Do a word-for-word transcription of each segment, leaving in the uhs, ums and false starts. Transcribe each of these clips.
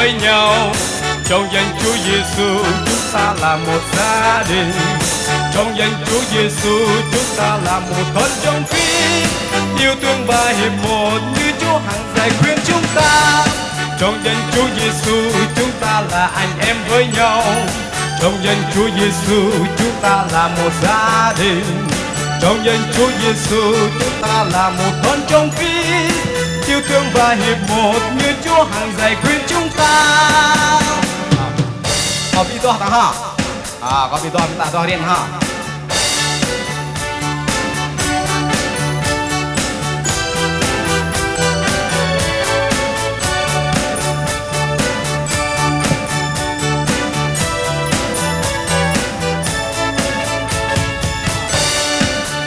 Với nhau. Trong danh Chúa Giêsu, chúng ta là một gia đình. Trong danh Chúa Giêsu, chúng ta là một thôn chung kính. Yêu thương và hiệp một như Chúa hằng dạy khuyên chúng ta. Trong danh Chúa Giêsu, chúng ta là anh em với nhau. Trong danh Chúa Giêsu, chúng ta là một gia đình. Trong danh Chúa Giêsu, chúng ta là một thôn chung kính. Yêu thương và hiệp một như Chúa hằng dạy khuyên chúng ta. Kâo pi doh ta ha. A, kâo pi doh, ta doh rian ha.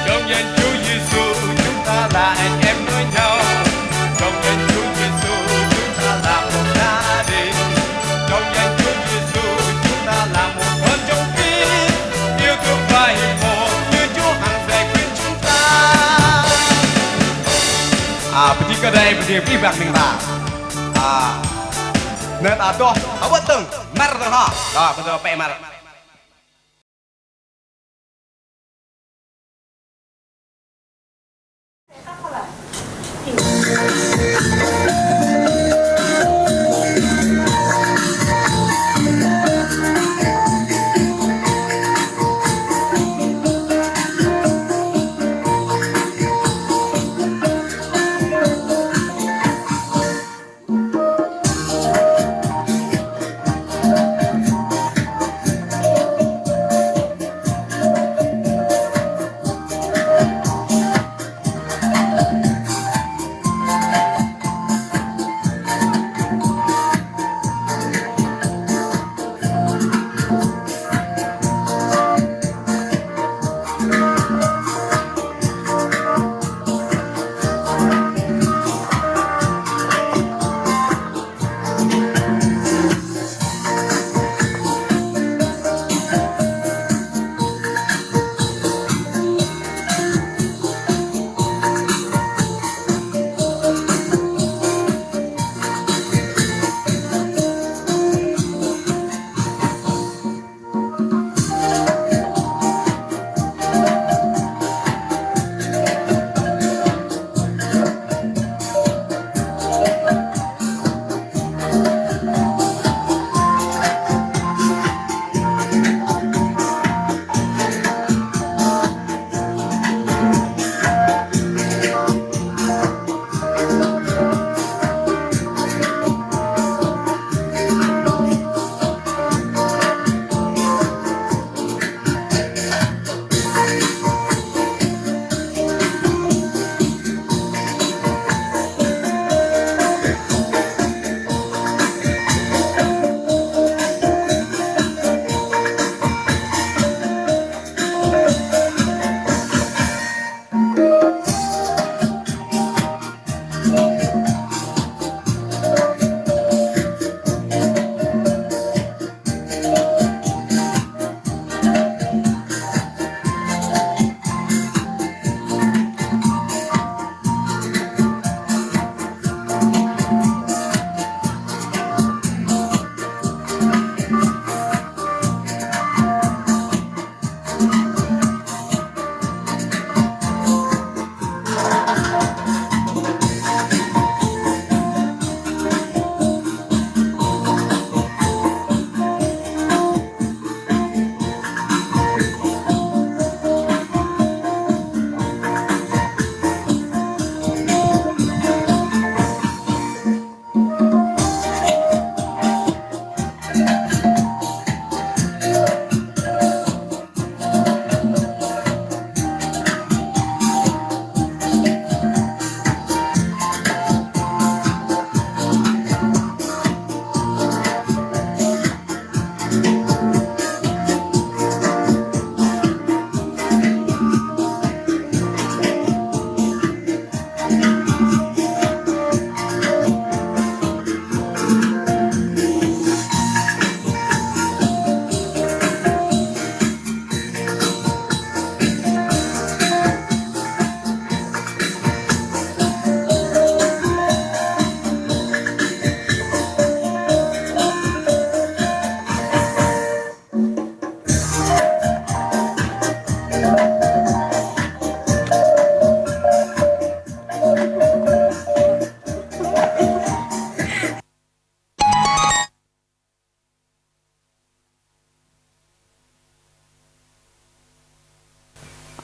Trong danh Chúa Giêsu, chúng ta là anh em với nhau. Trong danh Chúa Giêsu, chúng ta là một gia đình. Trong danh Chúa Giêsu, chúng ta là một thôn chung kính. Yêu thương và hiệp một như Chúa hằng dạy khuyên chúng ta. A, pơđĭ kơ đai, pơđĭ pih bang ning ta. A, anai ta doh, ta wơ̆t tơ̆ng, mơ̆r tơ̆ng ha. Doh, pơđĭ pĕ mơ̆r.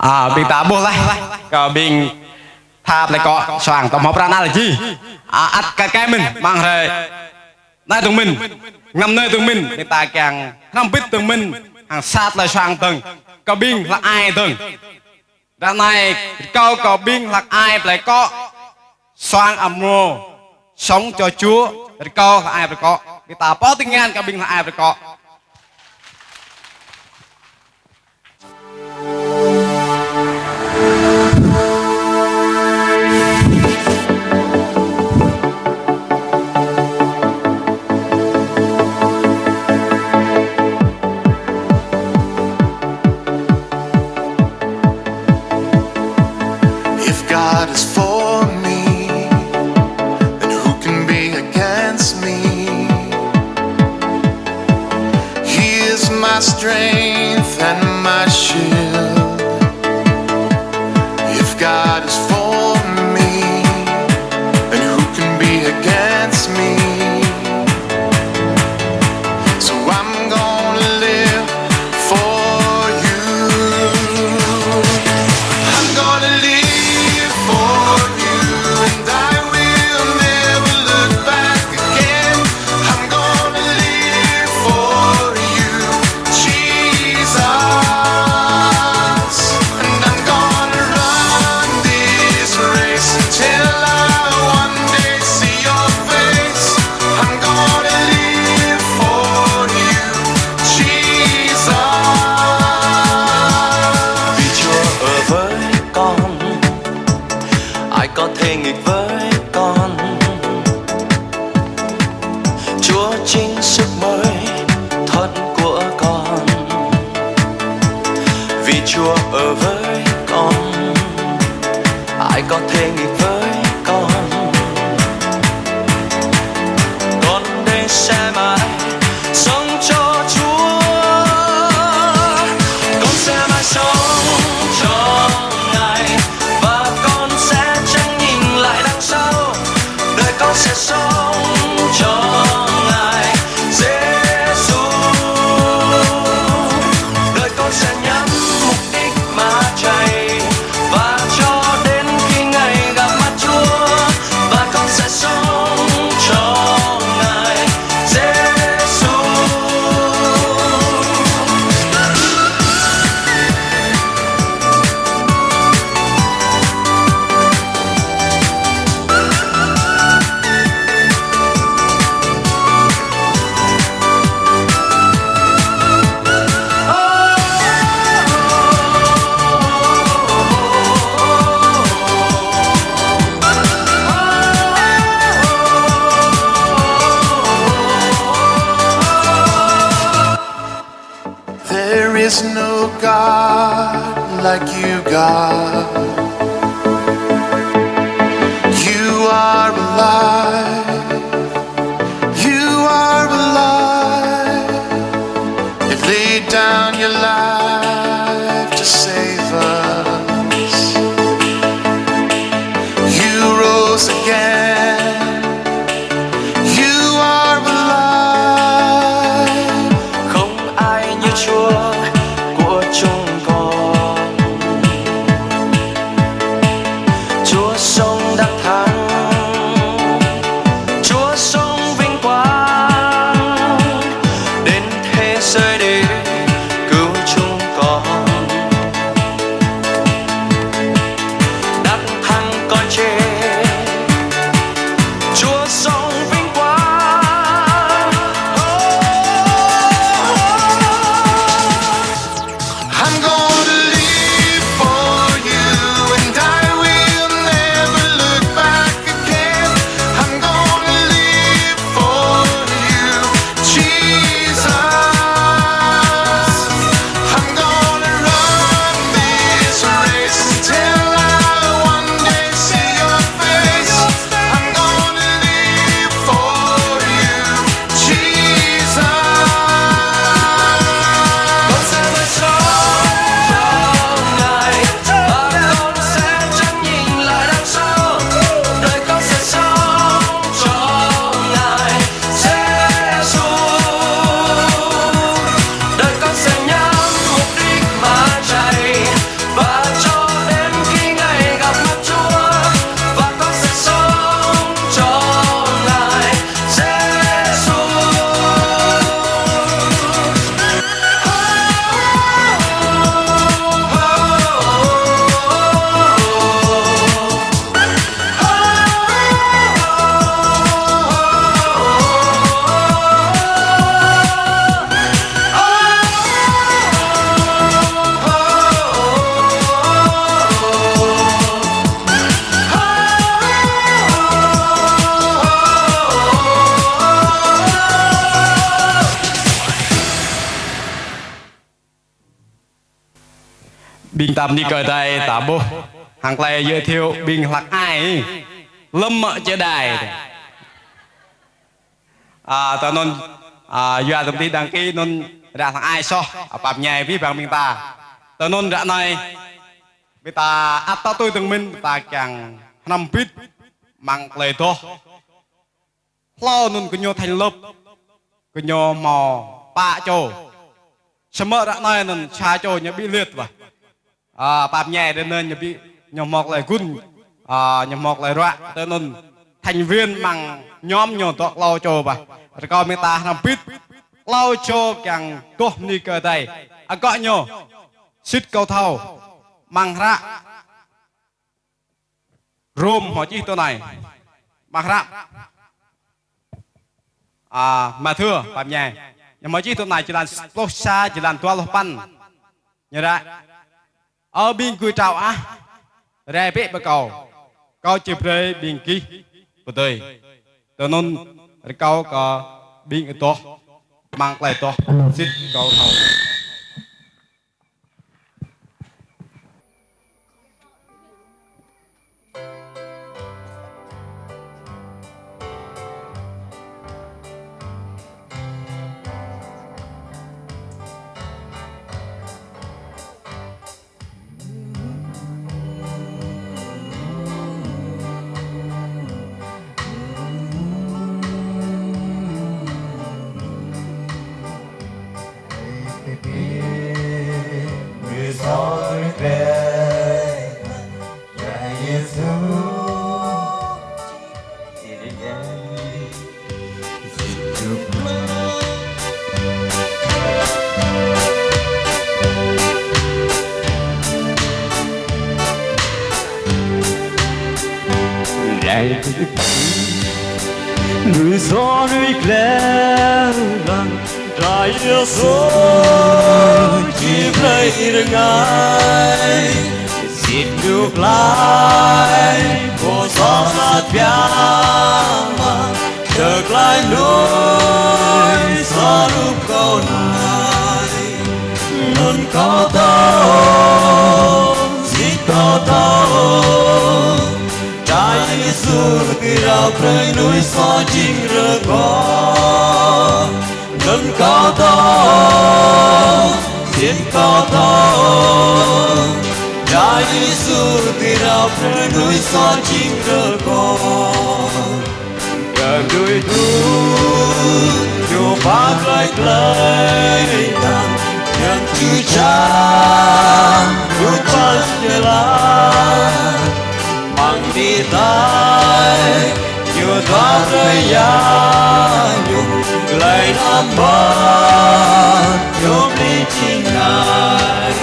A, ƀing ta ƀuh laih, kơ ƀing tha plei Kŏ suang tơm hơp pran al ji. A, ăt kơ kơ mĭn, mơ̆ng hrơi anai dơ̆ng mĭn, năm anai dơ̆ng mĭn, ƀing ta kiăng hrăm bit dơ̆ng mĭn, hăng sat lĕ suang dơ̆ng, kơ ƀing hlăk ai dơ̆ng. Ră anai, rơkâo kơ ƀing hlăk ai plei Kŏ suang amrô, sống cho Chúa, rơkâo hlăk ai plei Kŏ. Ƀing ta pơtơngan kơ ƀing hlăk ai plei Kŏ. If God is for me, then who can be against me? He is my strength and my shield. If God is for me, then who can be against me? So I'm gonna live for you. I'm gonna live for you, and I will never look back again. I'm gonna live for you, Jesus. And I'm gonna run this race till I one day see your face. I'm gonna live for you, Jesus. Vì Chúa ở với con, ai có thể nghịch với con? Chúa chính sức mới thoát của con. Vì Chúa ở với con, ai có thể nghịch với con? Con đây sẽ mãi sống cho Chúa. Con sẽ mãi sống cho Ngài, và con sẽ chẳng nhìn lại đằng sau. Đời con sẽ sống cho Ngài, Giêsu. Đời con sẽ nhắm mục đích mà chạy, và cho đến khi ngày gặp mặt Chúa, và con sẽ sống cho Ngài, Giêsu. There is no God like you, God. You are alive. You are alive. You laid down your life to save us. You rose again. You are alive. Không ai như Chúa của chúng con. Chúa sống đắc thắng. Chúa sống vinh quang. Đến thế giới để cứu chúng con. Đắc thắng cõi chết, Chúa sống vinh quang. I'm gonna live for you, and I will never look back again. I'm gonna live for you, Jesus. Ƀing ta bơni kơ Ơi Adai, ta ƀuh hăng tơlơi giới thiệu ƀing hlăk ai lơ̆m mơ̆ čơđai. A, tơ anŭn, a, yua tơm tih đăng ký anŭn ră hlăk ai soh, a, pap ñai abih bang ƀing ta. Tơ anŭn ră anai, ƀing ta ăt tŏ tui tơ̆ng mĭn, ƀing ta kiăng hrăm bit amăng tơlơi adoh. Hlâo anŭn gơñu thành lập, gơñu hmâo pă čô. Samơ̆ ră anai anŭn sa čô ñu ƀu lĕt ôh. A, pap ñai ră anai ñu ƀu, ñu hmâo tơlơi gŭn, a, ñu hmâo tơlơi ruă, tơ anŭn thành viên amăng nhóm ñu dŏ klâo čô ƀă. Rơkâo ƀing ta hrăm bit klâo čô kiăng adoh bơni kơ Ơi Adai. Akŏ ñu, sĭt kâo thâo, amăng hră Rôm hmâo čih tui anai. Amăng hră, a, Mathiơ, pap ñai. Ñu hmâo čih tui anai, jơlan pluh sa, jơlan dua pluh păn. Ñu ră: Ơ ƀing gui trao ah, rai bĕ pơ kâo, kâo či brơi ƀing gih pơdơi. Tơ anŭn rơkâo kơ ƀing adoh amăng tơlơi adoh sĭt kâo thâo. Lui sô lui klĕ lăng, Khua Yêsu či blơi rơngai. Sĭt ñu glăi, pô soh sat biă mă, tơglăi lui sô rup kâo anai. Anŭn kâo thâo, sĭt kâo thâo, Khua Yêsu či rao brơi lui sô jing rơkâo. Anŭn kâo thâo, sĭt kâo thâo, Khua Yêsu či rao brơi lui sô jing rơkâo. Kơ đuaĭ tui ñu pơklaih tơlơi tăng, yang čư čang ñu pơklaih jơlan. Amăng adai, ñu dŏ brơi yă ñu, glăi anăm mơ̆n, ñu bơni jing anai.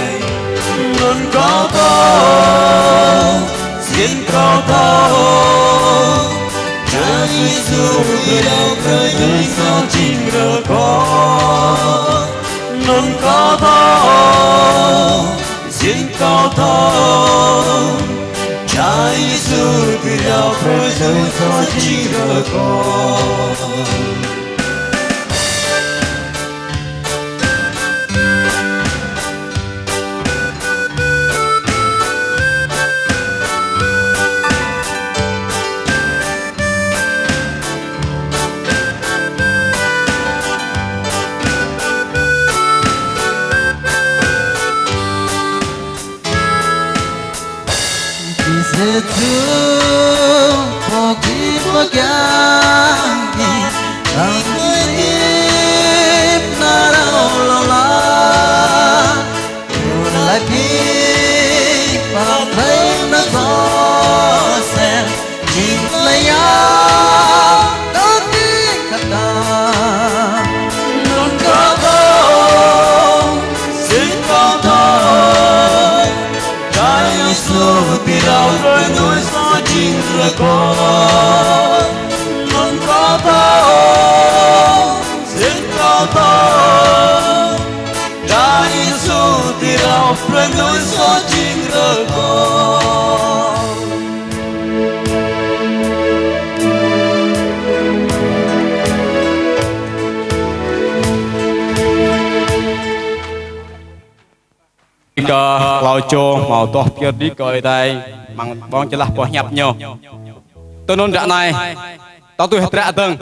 Anŭn kâo thâo, sĭt kâo thâo, Khua Yêsu či rao brơi lui sô jing rơkâo. Anŭn kâo thâo, sĭt kâo thâo, Khua Yêsu či rao brơi lui sô jing rơkâo. Či sĭt tŭ pơgi pơgang ni, tang kơ ni nă rao lŏ la. Ñu laĭ ƀing pơklaih anŭn soh sel, jing laĭ yă kơ ƀing kơtang. Anŭn kâo thâo, sĭt kâo thâo, Khua Yêsu či rao brơi lui sô jing rơkâo. Anŭn kâo thâo, sĭt kâo thâo, Khua Yêsu či rao brơi lui sô jing rơkâo. kơ hlâo čô hmâo tuh pơyơr đĭ kơ Ơi Adai, mơ̆ng ƀơ̆ng čơlah boh hiăp ñu. Tui anŭn ră anai, ta tui hơdră dơ̆ng.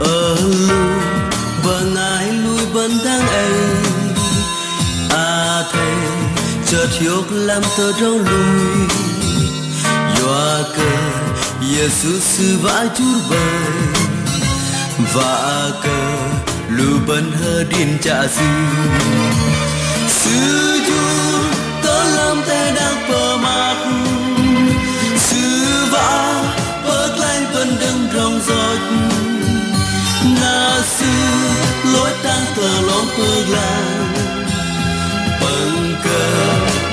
Ơ lu bơngai lui ƀơi đang eng, Adai chơt hiôk lăm tơdrong lui. Yua kơ Yêsu Sư wă jur ƀơi, wă kơ lu ƀơi hơdrin čă Sư. Sư jur tơlơi tơdang pơmăt, Sư wă pơklaih ƀơi đang drong yoch. Ană Sư lôč tăng tơlŏng pơglang, pơ̆ng kơ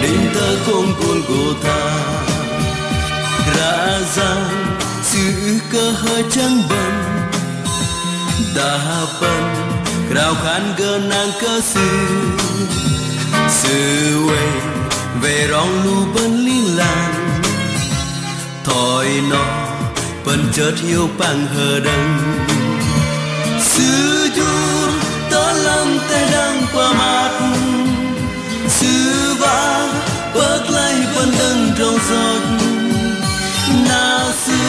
đĭng tơkông Gôlgôtha. Ră răng Sư ưh kơ hơjăng ƀơi, dah ƀơi krao khăn gơnang kơ Sư. Sư wai wai rong lu ƀơi ling lang, thoi noh ƀơi chơt hiôk păng hơđơ̆ng. Sư jur tơlơi tơdang pơmăt, Sư wă pơklaih ƀơi đang drong yoch. Ană Sư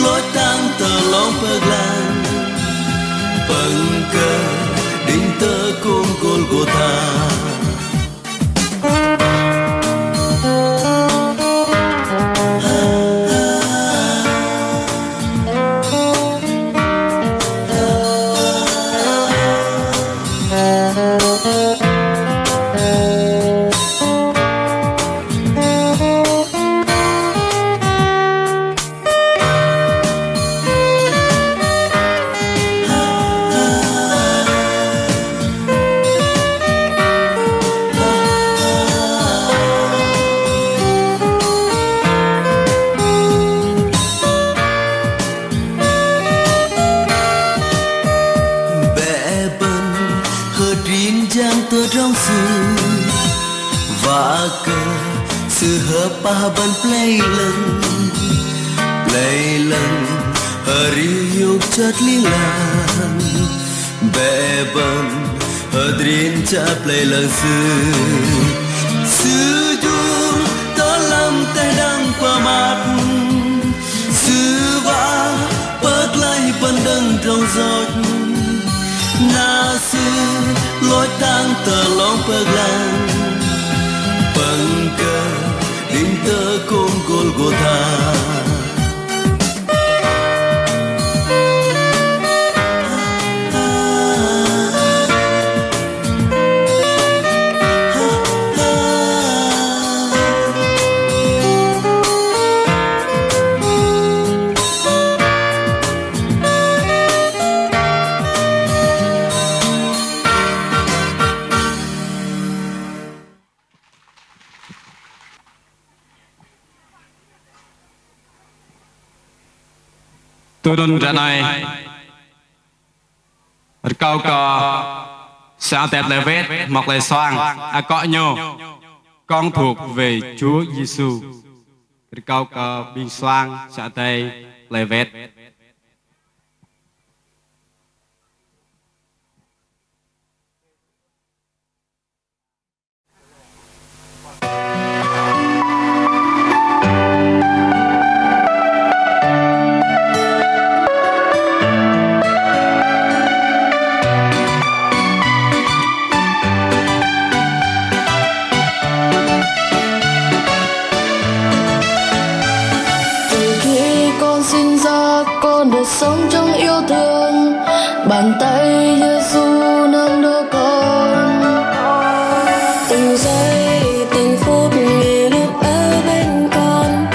lôč tăng tơlŏng pơglang, pơ̆ng kơ đĭng tơkông Gôlgôtha. Bĕ ƀơi hơdrin jang tơdrong Sư, wă kơ Sư hơpă ƀơi plei lăng, plei lăng hơri hiôk čơt ling lang. Bĕ ƀơi hơdrin čă plei lăng Sư, Sư jur tơlơi tơdang pơmăt, Sư wă pơklaih ƀơi đang drong yoch. Ană Sư lôč tăng tơlŏng pơglang, pơ̆ng kơ đĭng tơkông Gôlgôtha. Tui anŭn ră anai, rơkâo kơ sang Adai plei Wet hmâo tơlơi suang, akŏ ñu Con thuộc về Chúa Giêsu. Rơkâo kơ ƀing suang sang Adai plei Wet. Từ khi con sinh ra, con được sống trong yêu thương. Bàn tay Giêsu nâng đỡ con. Từng giây, từng phút Ngài luôn ở bên con.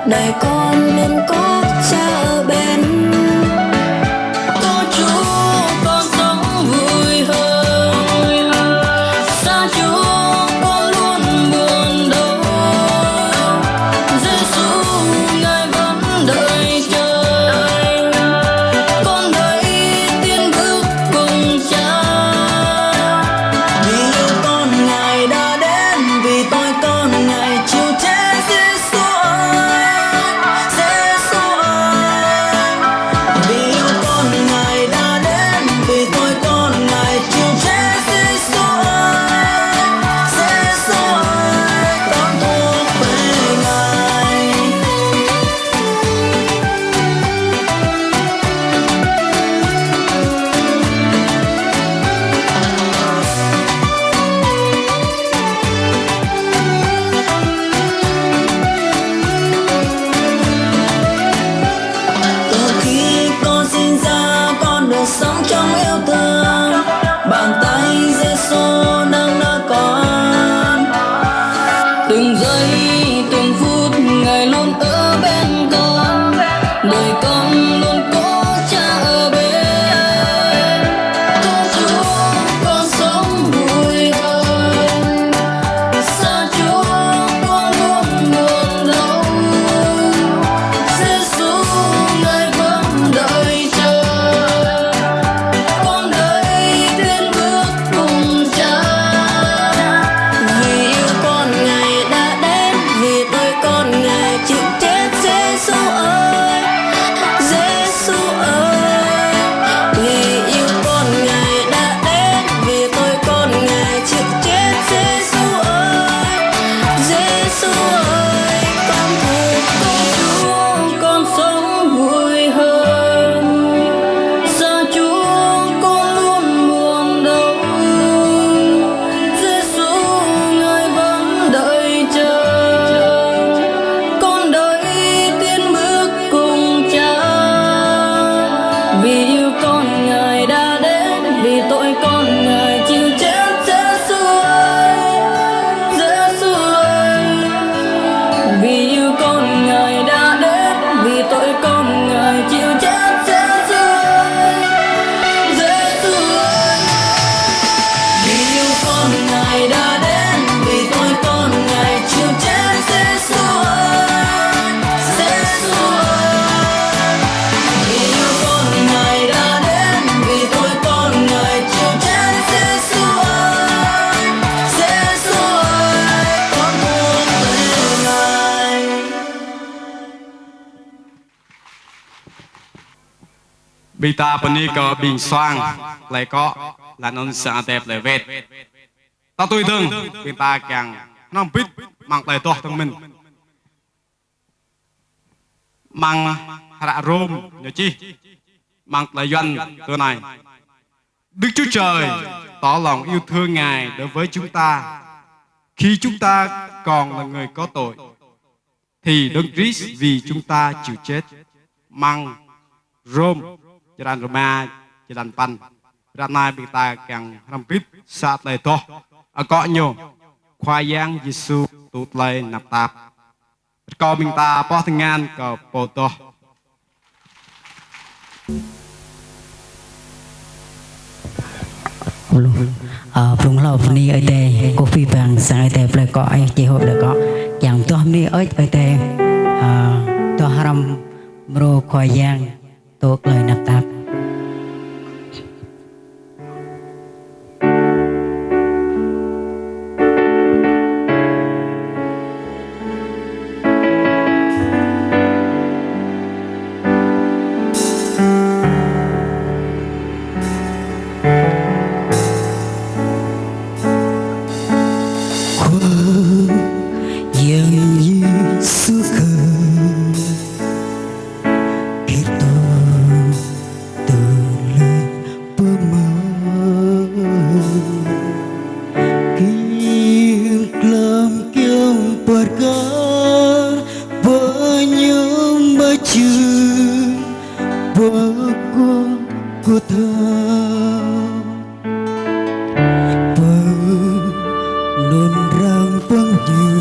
Đời con luôn có Cha bên. Có Chúa, con sống vui hơn. Xa Chúa, con luôn buồn đau. Giêsu, Ngài vẫn đợi chờ. Con đẩy tiến bước Yêsu đang nao kơ con. Từng giây, từng phút, Ngài luôn ở bên con. Đời con luôn có Cha ở bên. Có Chúa, con sống vui hơn. Xa Chúa, con luôn buồn đau. Yêsu, Ngài vẫn đợi chờ. Con đợi tiến bước cùng Cha. Vì yêu con, Ngài đã đến, vì tội con, Ngài chịu chết. Yêsu ơi, Yêsu ơi, vì yêu con, Ngài đã đến, vì tội con, Ngài chịu chết. Yêsu ơi, Yêsu ơi, con thuộc về Chúa, con sống vui hơn. Xa Chúa, con luôn buồn đau. Yêsu, Ngài vẫn đợi chờ. Con đợi tiến bước cùng Cha. Vì yêu con, Ngài đã đến, vì tội con, Ngài chịu chết. Yêsu ơi, Yêsu ơi, vì yêu con, Ngài đã đến, vì tội con, Ngài chịu chết. Yêsu ơi, Yêsu ơi, vì yêu con, Ngài đã đến, vì tội con, Ngài chịu chết. Yêsu ơi, Yêsu ơi, vì yêu con, Ngài đã đến, vì tội con, Ngài chịu chết. Yêsu ơi, Yêsu ơi, con thuộc về Ngài. Ƀing ta bơni kơ ƀing suang plei Kŏ, lăn anŭn sang Ơi Adai plei Wet. Ta tui dơ̆ng, ƀing ta kiăng hrŏm hơbĭt amăng tơlơi adoh dơ̆ng mơ̆n. Amăng hră Rôm ñu čih, amăng tơlơi Yuan tui anai: Đức Chúa Trời tỏ lòng yêu thương Ngài đối với chúng ta khi chúng ta còn là người có tội, thì Đấng Christ vì chúng ta chịu chết. Amăng Rôm, črăn rơma, črăn păn. Ră anai ƀing ta kiăng hrŏm hơbĭt sa tơlơi adoh. Akŏ ñu: Khua Yang Yêsu tŭ tơlơi tơnap tap. Rơkâo ƀing ta pŏh tơngan kơ pô adoh. Blung, ơ, blung hlâo bơni Ơi Adai, kơkuh pơpŭ pơang sang Ơi Adai plei Kŏ, ơi, či hŏ plei Kŏ. Kiăng adoh bơni Ơi, Ơi Adai, ơ, adoh hrŏm mrô Khua Yang tŭ tơlơi tơnap tap. Khua Yang Yêsu Khua, Krist tŭ tơlơi pơmơak. Kiăng glăm kiăng pơkă, pơñum bơčŭn, pơkŏn kơthâo. Pơanŭn răng pơñum,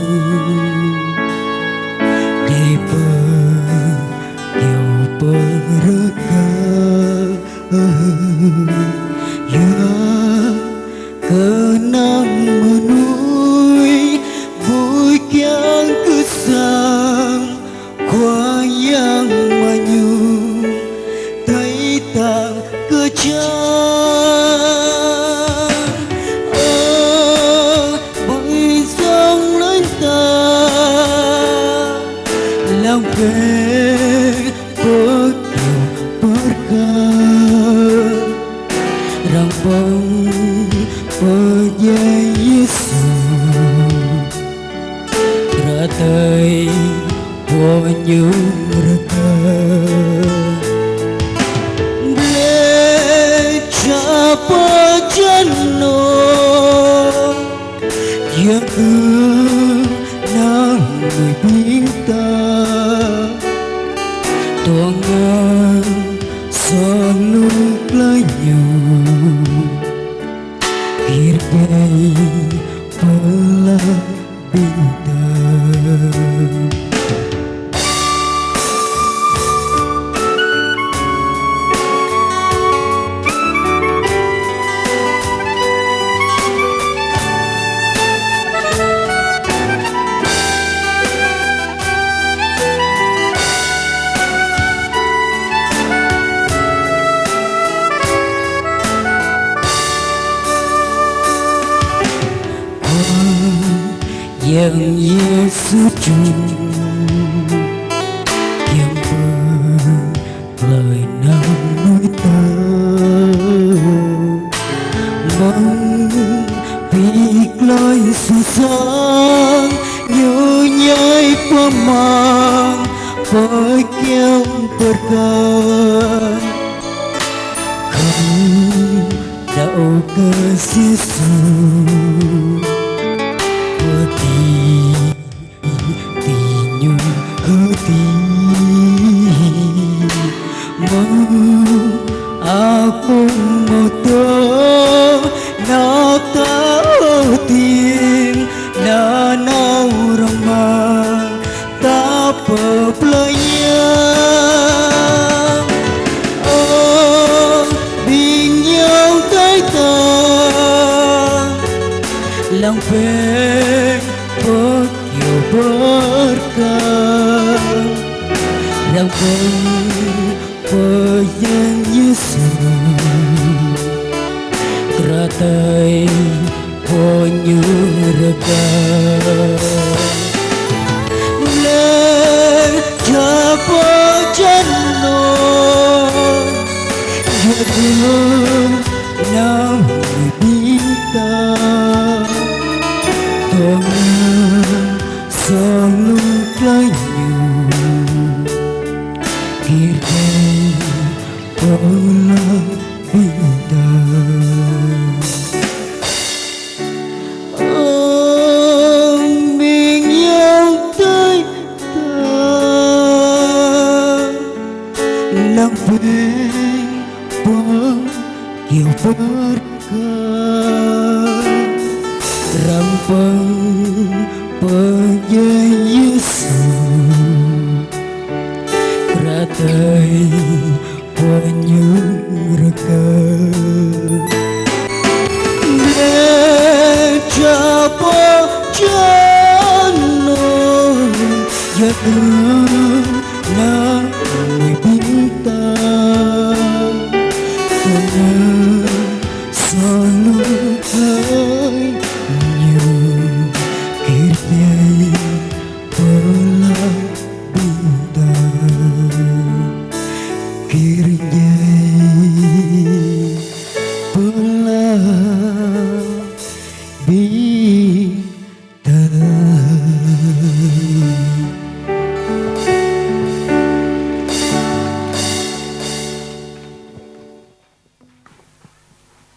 djai pơkiaŏ pơrơkă. Yua kơnang mơnuih ƀu kiăng kơ sang, Khua Yang mơñum tơlơi tang kơ čang. Ơ, ƀơi jơlan ta, lăng bĕ pơkiaŏ pơrơkă, răng pơ̆ng pơdjai Yêsu, ră tơi pô ñu rơkă. Blĕ ča pơjăn nô, Yang kơnang mơnuih ƀing ta, tŏ ngă sa lu tơlơi ñu. Kơ Kir djai pơala ƀing ta. Ơ Yang Yêsu čum, Yang pơ̆ng tơlơi anăm nuih ta. Mơ̆ng ƀing tơlơi sĭt săng Ñu ñai pơmang pơkiăng tơrkang. Khŏm đaŏ kơ Yêsu, pơtĭ tĭ Ñu hơtĭ. Mơ̆ng apung mơtô nao ta hơtĭ, nanao rơmang ta pơplơi Yang. Ơ ƀing ayŏng adơi ta, lăng pĕ pơ Kiaŏ bơrkă, răng pơ̆ng pơ Yang Yêsu, kră tơi pơ Ñu rơkă. Lĕ ča pơjăn nô, yua kơ anăm ƀing ta, tơngan sơlŭ tơlơi Ñu, kir djai pơala ƀing ta. Ơ ƀing ayŏng adơi ta, lăng pĕ pơ Kiaŏ bơrkă, răng pơ̆ng pơ Yang Yêsu, kră tơi pơ Ñu rơkă. Lĕ ča pơjăn nô, yua kơ anăm ƀing ta, tơngan sơlŭ tơlơi Ñu, kir djai pơala ƀing ta, kir djai pơala ƀing ta.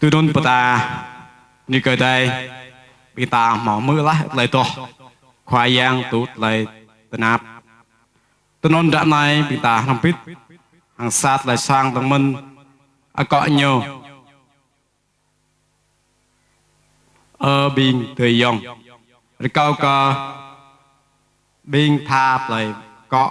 Tui anŭn pơtă ñu kơ dai, ƀing ta hmâo hmư̆ laih tơlơi adoh Khua Yang tŭ tơlơi tơnap. Tui anŭn ră anai ƀing ta hrŏm hơbĭt hăng sa tơlơi sang dơ̆ng mơ̆n akŏ ñu: Ơ ƀing adơi ayŏng. Rơkâo kơ ƀing tha tơlơi akŏ.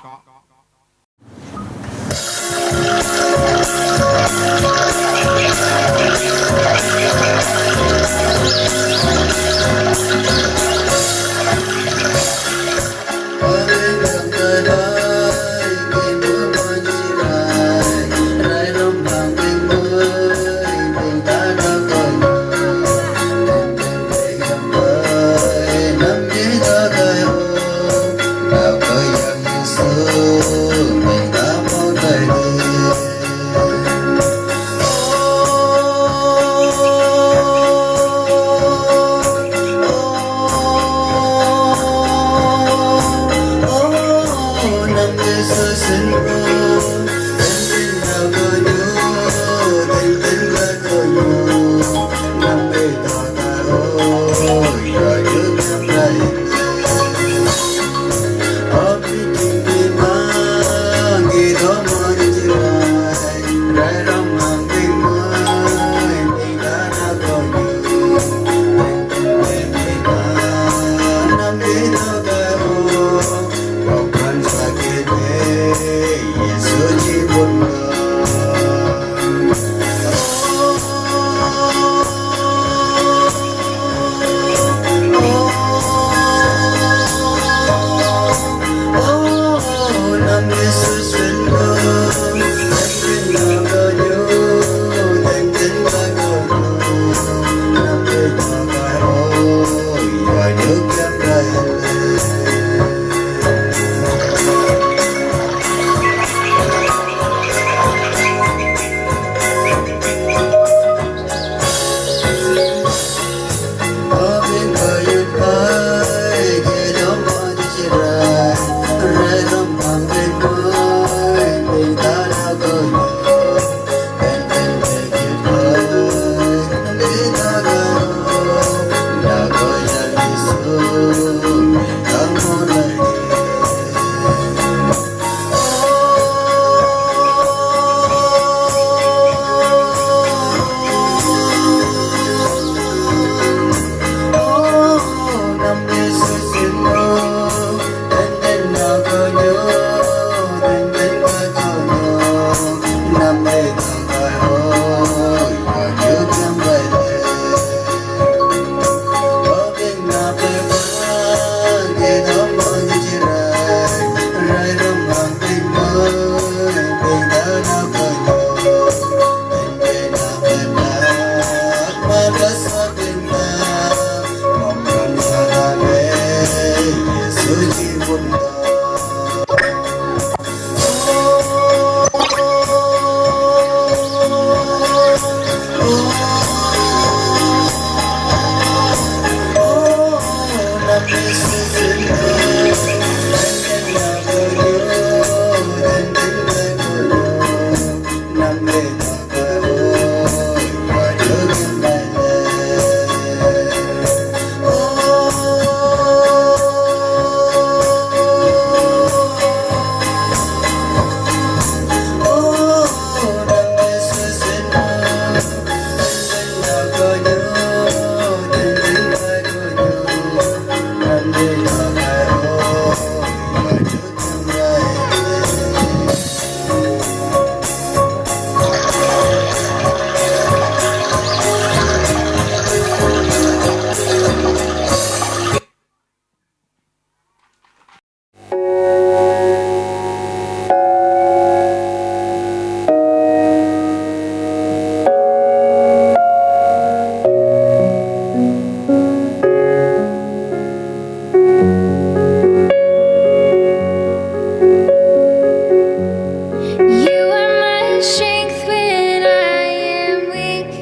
You are my strength when I am weak.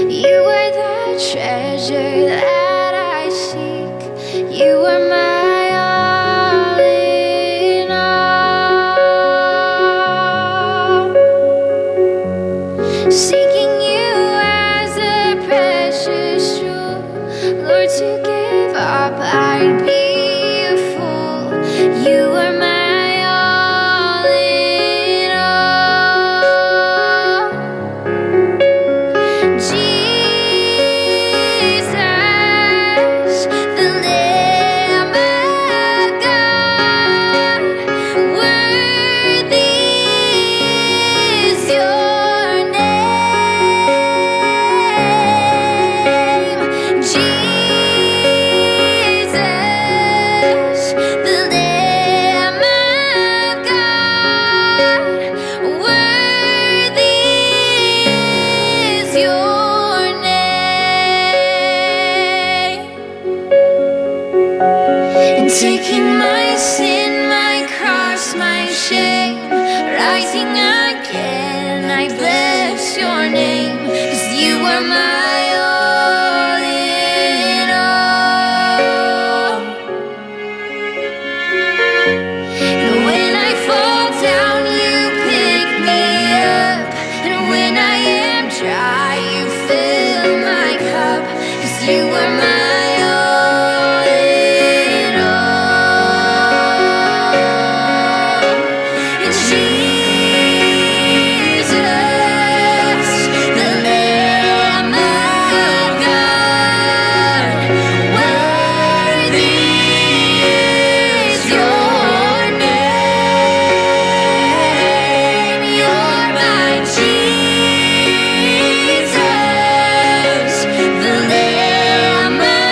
You are the treasure that I seek. You are my all in all. Seeking you as a precious jewel. Lord, to give up, I'd be a fool. You are my all in all. Jesus, the Lamb of God, worthy is your name. Jesus, the Lamb of God, worthy is your name. And taking my sin, my cross, my shame, rising again, I bless your name, 'cause you are my all in all. And when I fall down, you pick me up. And when I am dry, you fill my cup. 'Cause you are my all in all. Jesus, the Lamb of God, worthy is your name. You're my Jesus, the Lamb of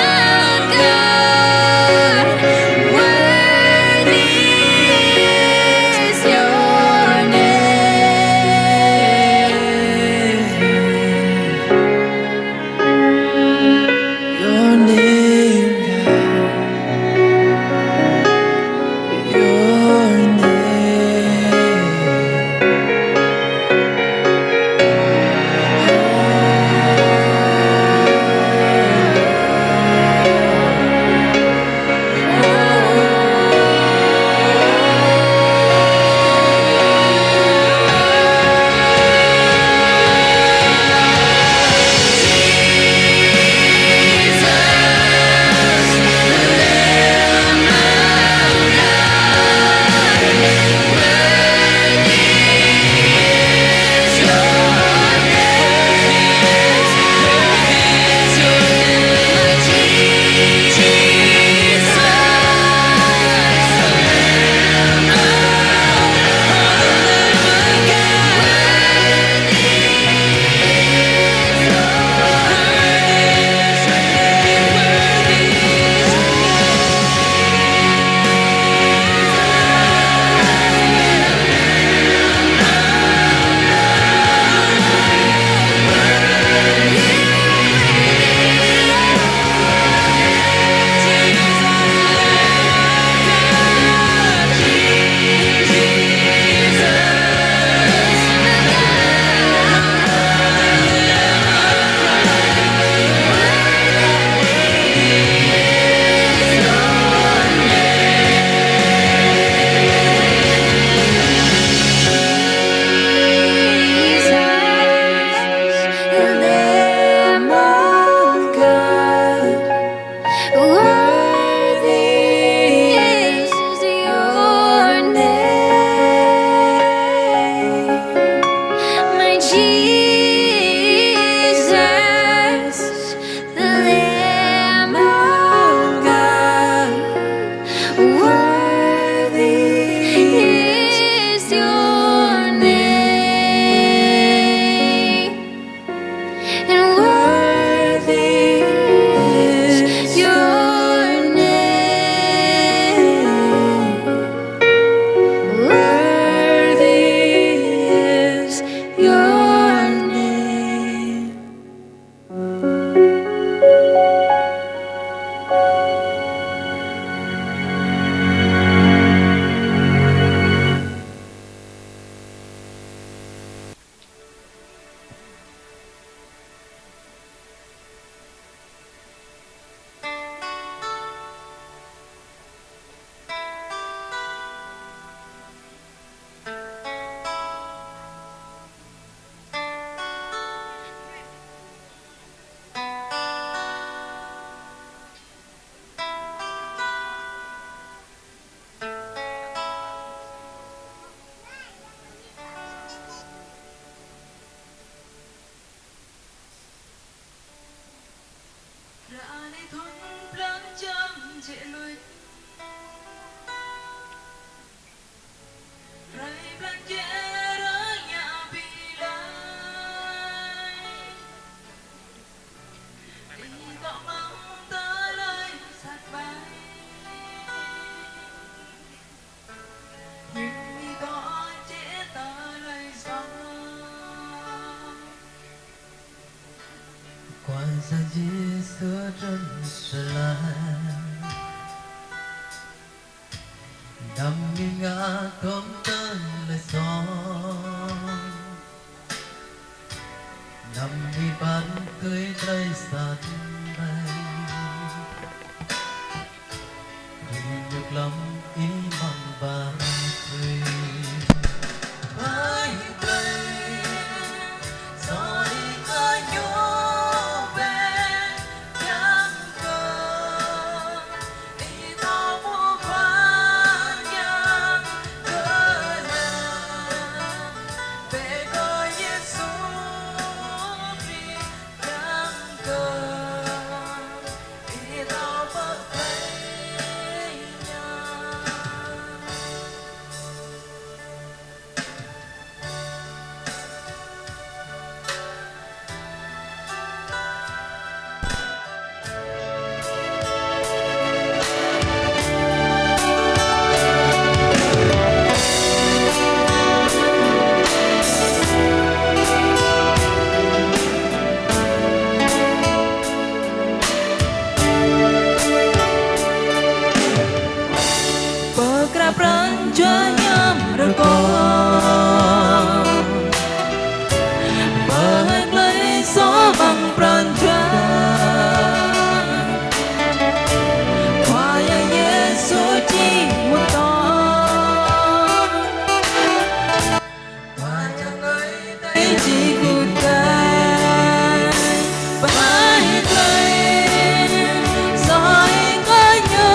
Anai thŭn blan jăm jĕ lui. Rai blan jĕ rơngiă ƀi lai. Ih dŏ mơ̆ng tơlơi sat ƀai. Ih dŏ jĕ tơlơi soh. Khua Yang Yêsu trŭn sơlai. Anăm ƀing ngă khŏm tơlơi soh. Anăm ƀing păn kơi tơlơi sat ƀai. Ƀing ñu lăm ih mơ̆ng ba tui. Ƀai tui. Soi kơ ñu ƀing kiăng kơ. Ih dŏ pơ Khua Yang kơ anai. Bĕ kơ Yêsu Krist kiăng kơ. Ih dŏ pơ plei Ñu. Pơkrah pran jua hiam rơkâo. Pơhaih glai soh amăng pran jua. Khua Yang Yêsu či mŭt tŏ. Khua Yang ơi, tơlơi či gŭ gai. Ƀai glai. Soi kơ ñu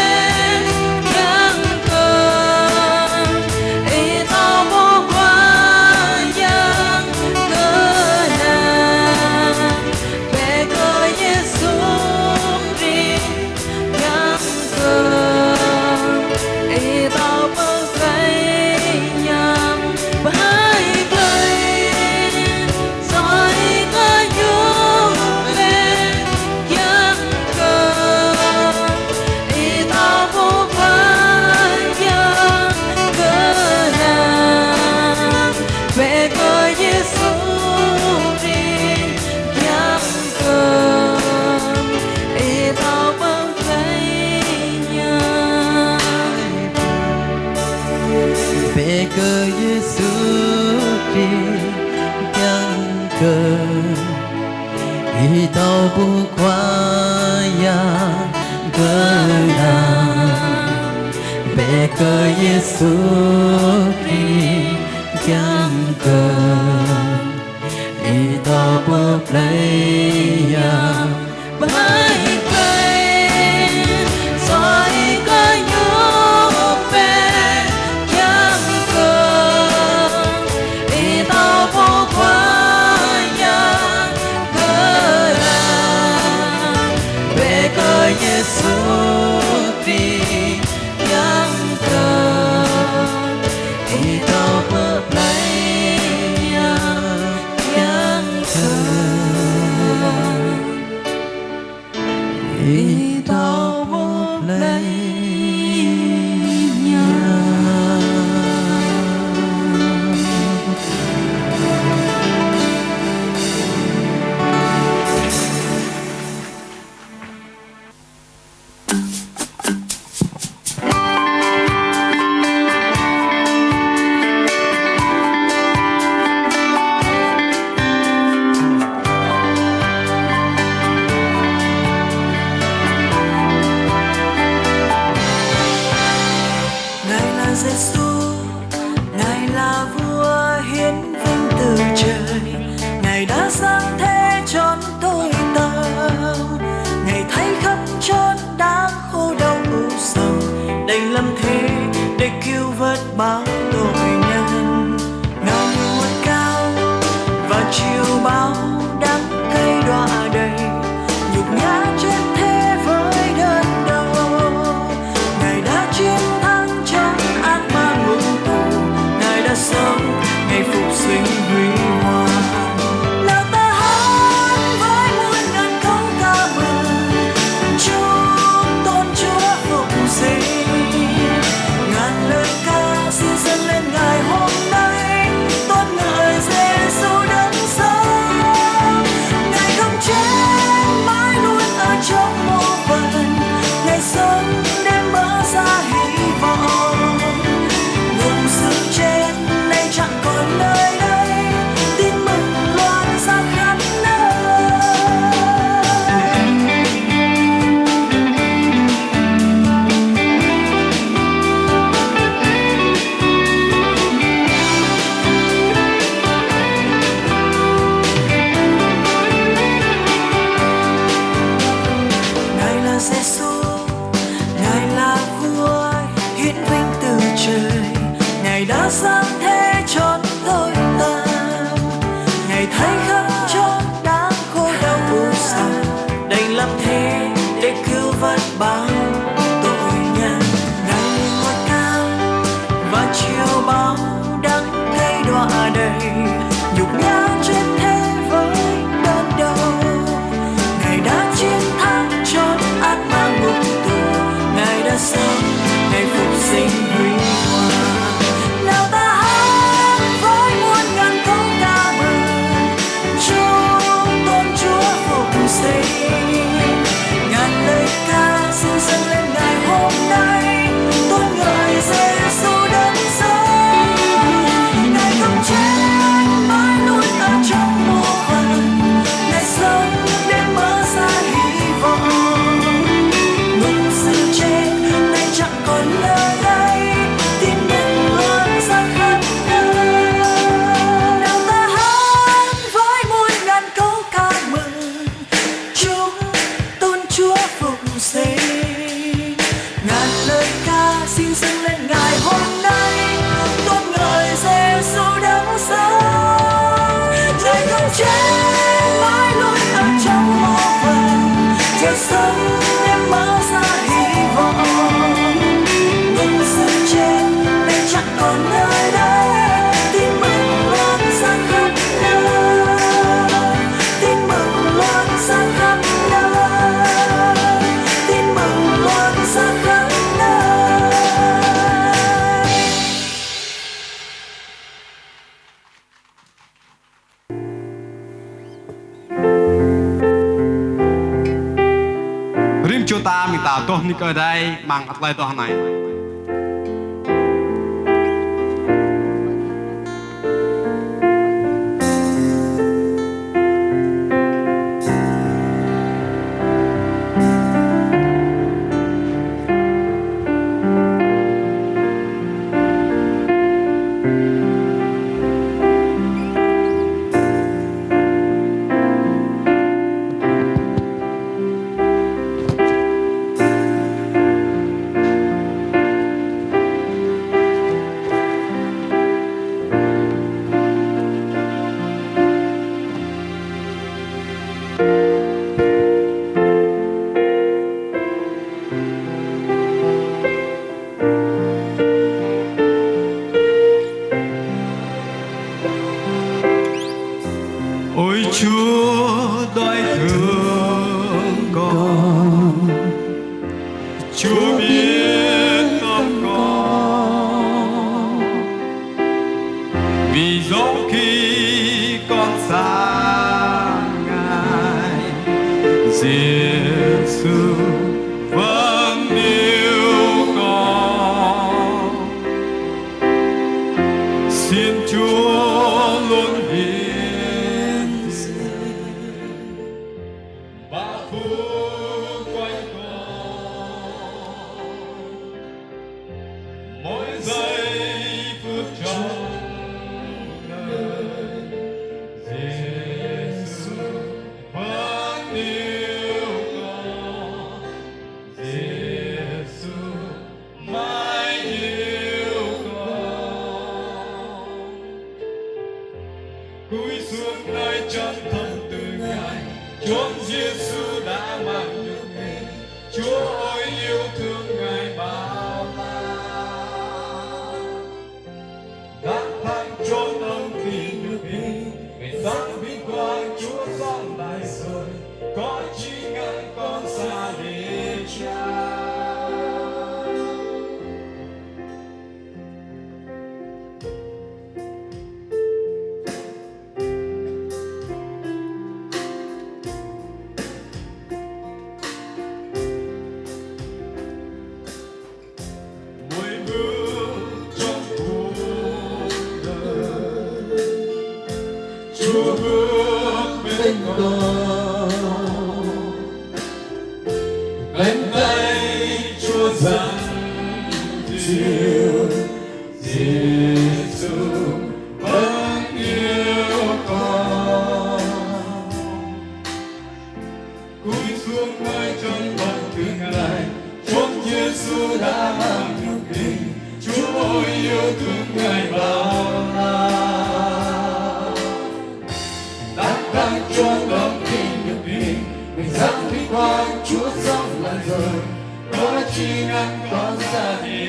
ƀing kiăng kơ. Ih dŏ pơ Khua Yang kơ anai. Bĕ kơ Yêsu Krist kiăng kơ. Ih dŏ pơ plei Ñu. Ƀai glai. Soi kơ ñu ƀing kiăng kơ. Ih dŏ pơ Khua Yang kơ anai. Bĕ kơ Yêsu Krist kiăng kơ. Ih dŏ pơ plei Ñu. Bĕ kơ Yêsu Krist kiăng kơ. Ih dŏ pơ Khua Yang kơ anai. Bĕ kơ Yêsu Krist kiăng kơ. Ih dŏ pơ plei Ñu. Ƀai glai. Soi kơ ñu ƀing kiăng kơ. Ih dŏ pơ Khua Yang kơ anai. Bĕ kơ Yêsu Krist kiăng kơ. Ih dŏ pơ plei Ñu kiăng kơ. Ih dŏ pơ plei Ñu. Giêsu, Ngài là vua hiển vinh từ trời, Ngài đã sáng thế chọn tôi ta. Ngài thấy khắp chốn đang khổ đau u sầu, đành làm thế để cứu vớt bao tội nhân. Ngài ngọt ngào và chiều bao đang cay đọa đầy, nhục nhã trên thế với đớn đau. Ngài đã chiến thắng chọn ác ma ngục tù, Ngài đã sống, Ngài phục sinh huy hoàng. Nào ta hát với muôn ngàn câu ca mừng, chúc tôn Chúa phục sinh. Ngàn lời ca xin dâng lên Ngài hôm nay, tôn ngợi Giêsu đấng sống. Ngài không chết mãi, luôn ở trong mộ phần. Ngài sống để mở ra hy vọng. Ngục giam chết nay chẳng còn nơi đây. Tin mừng loan ra khắp nơi. Nào ta hát với muôn ngàn câu ca mừng, chúc tôn Chúa phục sinh. Ngàn lời ca xin dâng lên Ngài hôm nay, tôn ngợi Giêsu đấng sống. Ngài không chết mãi, luôn ở trong mộ phần. Ngài sống để mở ra hy vọng. Ngục giam chết nay chẳng còn nơi đây. Tin mừng loan ra khắp nơi. Tin mừng loan ra khắp nơi. Tin mừng loan ra khắp nơi. Rĭm čô ta, ƀing ta dŏ nik kơ Ơi Adai, amăng tơlơi dŏ anai. Ôi Chúa đau thương con, Chúa biết tâm con. Vì dẫu khi con xa Ngài, Giêsu vẫn yêu con. Xin Chúa luôn hiện diện, bao phủ quanh con. Mỗi giây phút trong đời, Giêsu vẫn yêu con. Giêsu mãi yêu con. Cúi xuống nơi trần thân từ Ngài, chốn Giêsu đã mang nhục hình, Chúa ơi yêu thương Ngài bao la. Đã thắng chốn lòng tin nhục hình, Ngài dâng vinh quang Chúa sống lại rồi, cõi trí ngăn con xa đi Cha. Mỗi bước trong cuộc đời, Chúa bước bên con. Cánh tay Chúa dang dịu, Giêsu vẫn yêu con. Cúi xuống nơi trần bằng tin Giêsu đã mang nhục hình, Chúa ơi yêu thương Ngài bao la. Đắp đắng cho con khi nhục hình, mình dâng vinh quang Chúa sống lại rồi, có chi ngăn con ra đi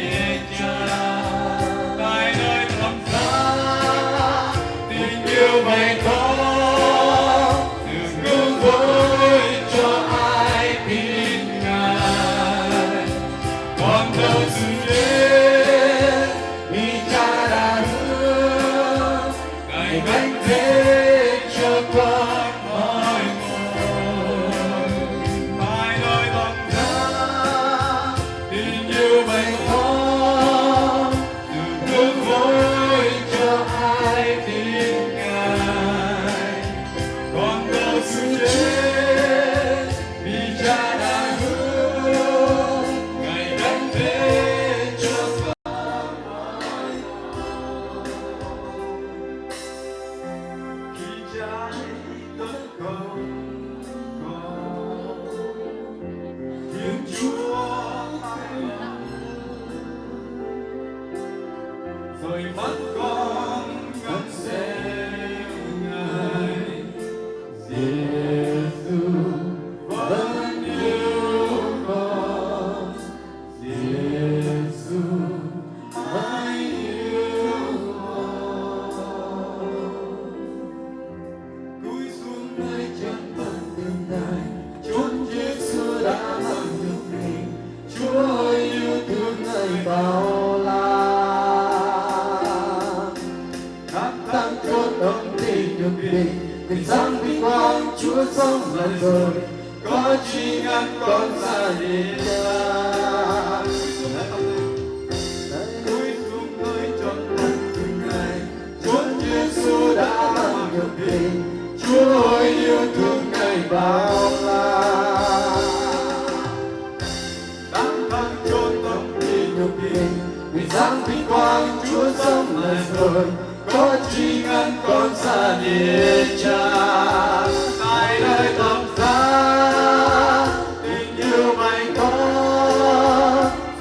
cha. Tại nơi thập giá, tình yêu bày tỏ, sự cứu rỗi cho ai tin Ngài. Con thờ sự chết, vì Cha đã hứa, Ngài gánh thế cho con mọi tội. Mãi nói lòng ta, tình yêu bày tỏ, sự cứu rỗi cho ai tin Ngài. Con thờ sự chết, vì Cha đã hứa, Ngài gánh thế cho con. Khi Cha tấn công con, Thiên Chúa hài lòng, rồi bắt con ngăn xem Ngài. Giêsu vẫn yêu con. Giêsu hãy yêu con. Cúi xuống nơi trần phẳng tương lai, chốn Giêsu đã mang nhục hình. Chúa ơi, yêu thương Ngài bao la. Khắp thang chốn đông ti nhục hình, mình dâng vinh quang Chúa sống lại rồi, có chi ngăn con xa đi Cha. Cúi xuống nơi trần phẳng tương lai, chốn Giêsu đã mang nhục hình. Chúa ơi, yêu thương Ngài bao la. Khắp thang chốn đông ti nhục hình, mình dâng vinh quang Chúa sống lại rồi, có chi ngăn con xa đi Cha. Tại nơi thập giá, tình yêu bày tỏ,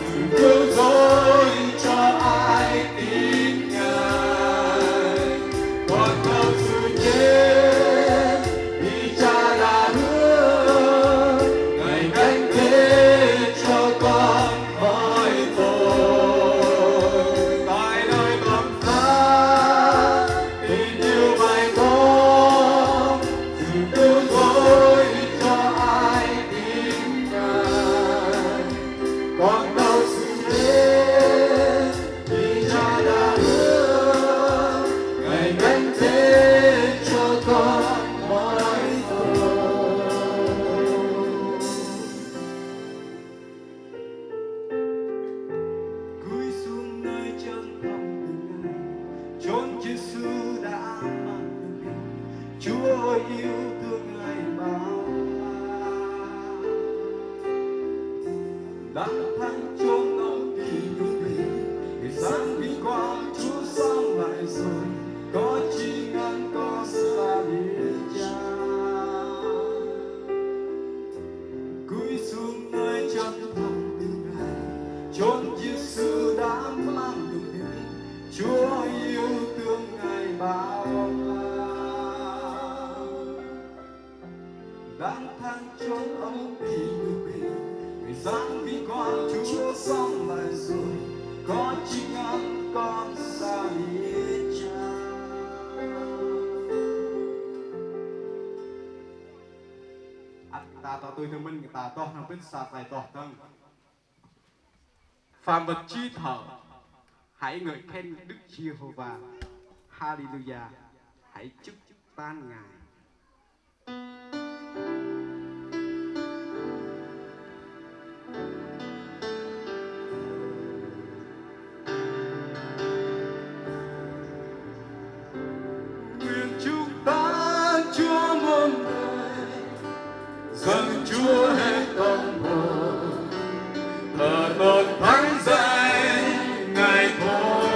sự cứu rỗi cho ai tin Ngài. Con thờ sự chết, vì Cha đã hứa, Ngài gánh thế cho con mọi tội. Tại nơi thập giá, tình yêu bày tỏ, sự cứu rỗi cho ai tin Ngài. Con thờ sự chết, vì Cha đã hứa, Ngài gánh thế cho con mọi tội. Cúi xuống nơi trần phẳng tương lai, chốn Giêsu đã mang nhục hình. Chúa ơi, yêu thương Ngài bao la. Khắp thang chốn đông ti nhục hình, mình dâng vinh quang Chúa sống lại rồi, có chi ngăn con xa đi Cha. Cúi xuống nơi trần phẳng tương lai, chốn Giêsu đã mang nhục hình. Chúa ơi, yêu thương Ngài bao la. Khắp thang chốn đông ti nhục hình, mình dâng vinh quang Chúa sống lại rồi, có chi ngăn con xa đi Cha. Ăt ta tŏ tui tơmĕn kơ ta tŏ hăng pĭt sa tơlơi tŏ tơ̆ng. Phàm vật chi thở, hãy ngợi khen Đức Giê-hô-va. Hallelujah. Hãy chúc tán Ngài. Nguyện chúc tán Chúa muôn đời, dâng Chúa hết tâm hồn, thờ tôm thánh danh Ngài thôi.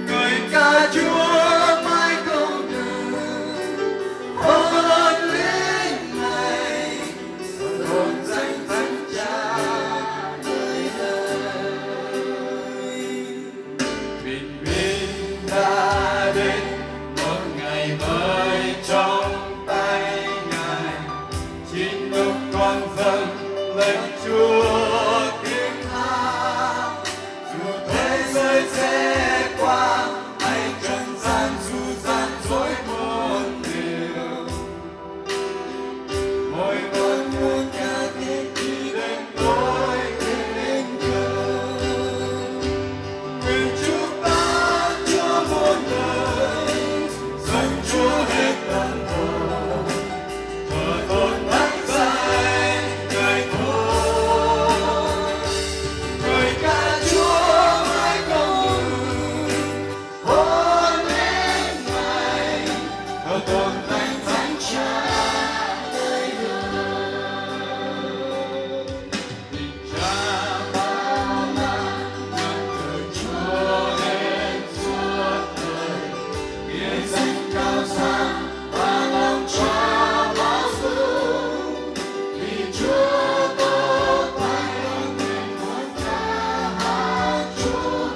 Ngợi ca Chúa mãi không Toàn dân lạy Chúa thiên thượng, dù thế giới sẽ qua, hãy trần gian dù gian dối muôn điều. Mỗi con người cả thế chỉ đến tôi đến gần. Nguyện chúng ta Chúa muôn đời, dâng Chúa hết tâm hồn, thờ tôm Thánh Giai Ngài thôi. Ngợi ca Chúa mãi không ngừng, Hôn lên Ngài, thờ tôm Thánh Thánh Cha đời đời. Cha bao la, ngập trời Chúa đến suốt đời. Nghĩa danh cao sang và lòng Cha bao dung. Vì Chúa có tài năng nguyện của Cha hát Chúa.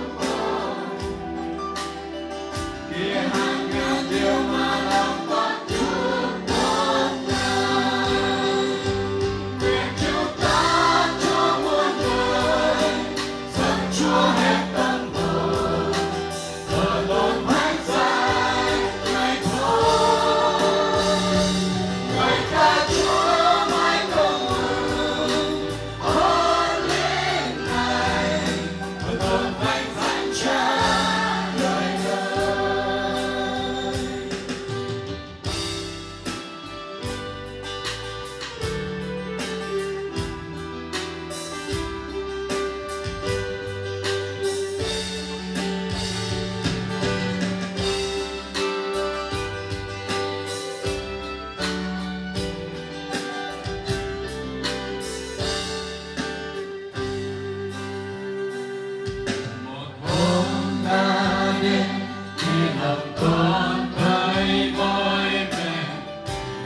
Một hôm ta đến khi lòng con thấy mỏi mệt,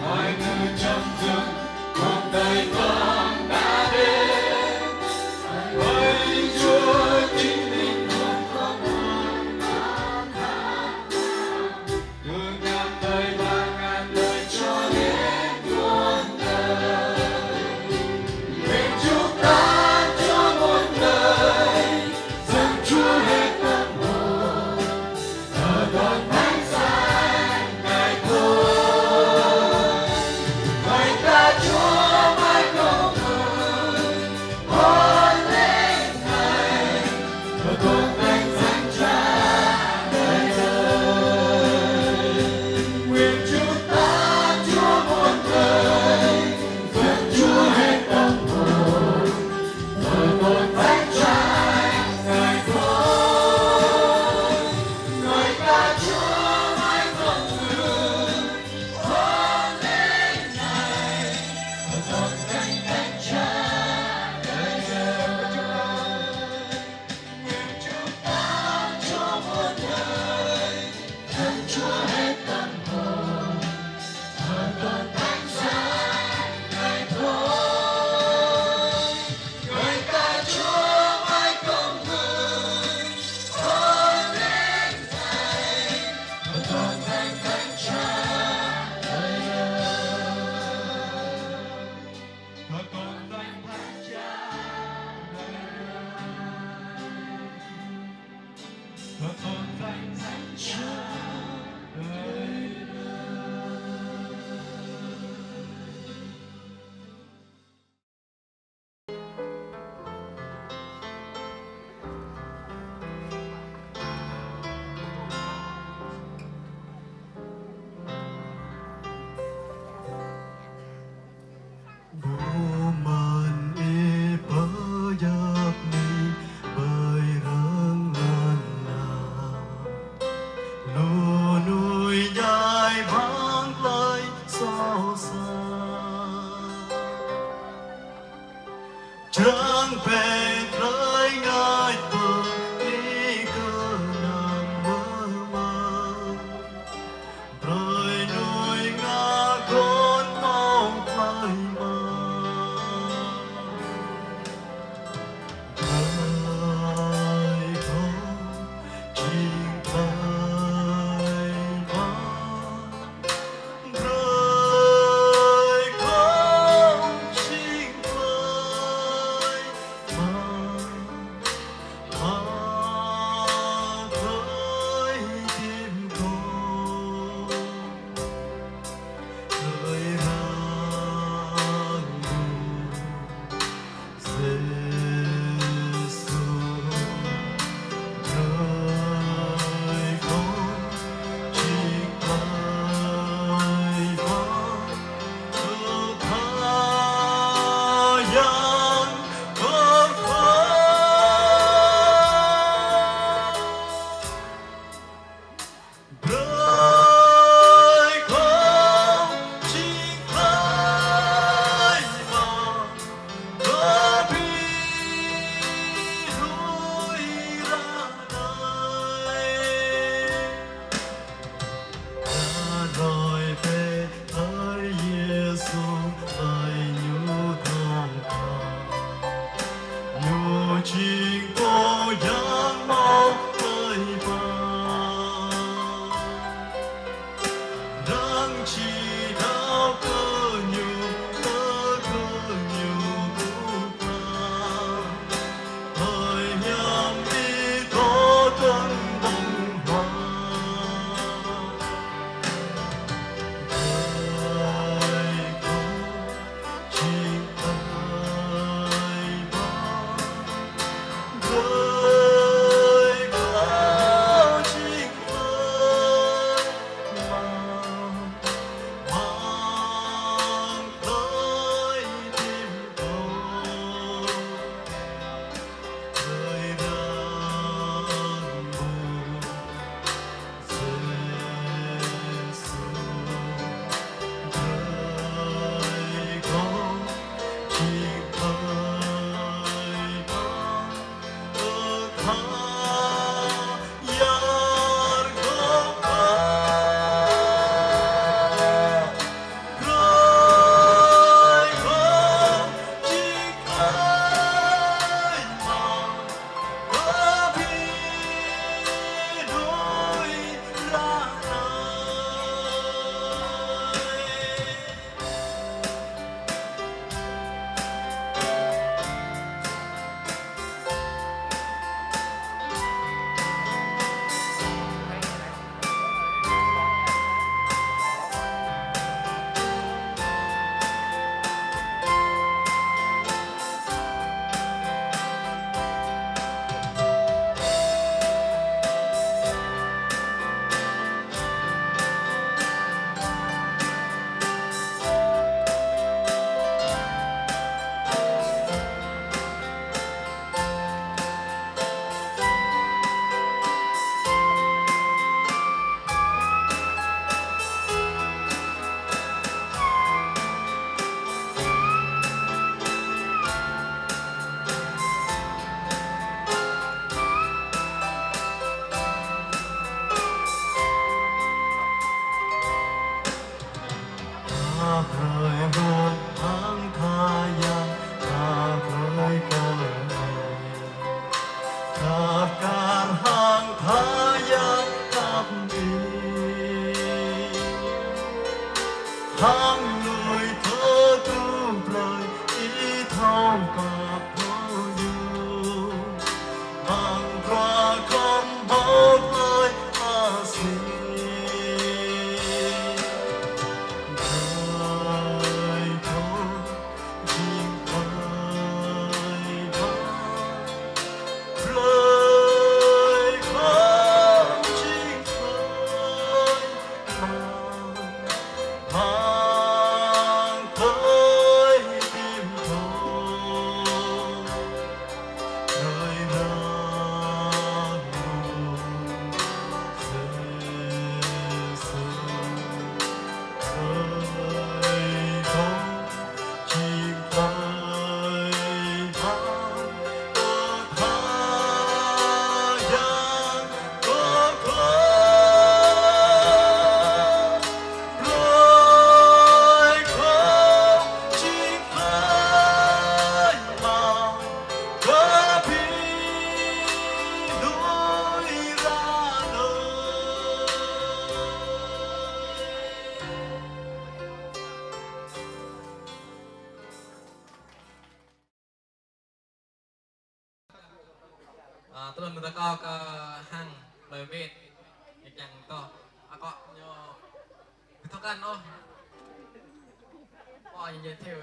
mọi thứ trống rỗng, cuộc đời con đã đến. Hỡi Chúa, chính linh hồn con hoan hô. Từ ngàn đời và ngàn đời cho đến muôn đời. Nguyện chúng ta cho muôn đời dâng Chúa hết tâm hồn, thờ tôm Thánh Giai Ngài thôi. Ngợi ca Chúa mãi không ngừng. Bơman ih pơjăp nih ƀơi rơ̆ng lŏn la. Lu nuih djai bang plơi soh sat. Črang pĕ drơi ngă pơ ih kơnang mơmă. Brơi nuih ngă kŏn mơ̆ng plơi mă. Brơi kŏn jing plơi mă. Brơi kŏn Ta brơi hăng tha yang, ta brơi kơ Ơi. Khăp kar hăng tha yang khăp ni. Hăng lui thơ tu brơi ih thâo pap hơyu. Măng kua khŏm hơ̆k ơi asih. Brơi kơ jing brơi mă. Brơi kơ jing brơi mă. Hăng tơi tim thâo. Brơi răng lu Yêsu. Brơi kơ jing brơi mă. Tha yang kơ kơ. Brơi kơ jing brơi mă. Kơ ƀing lui ră anai. Ơ, tơlơi mơ̆ng ta kơ hăng plơi Met, ñu kiăng tŏh, akŏ ñu ƀu thâo kăn ôh. Ơ, ñu giới thiệu.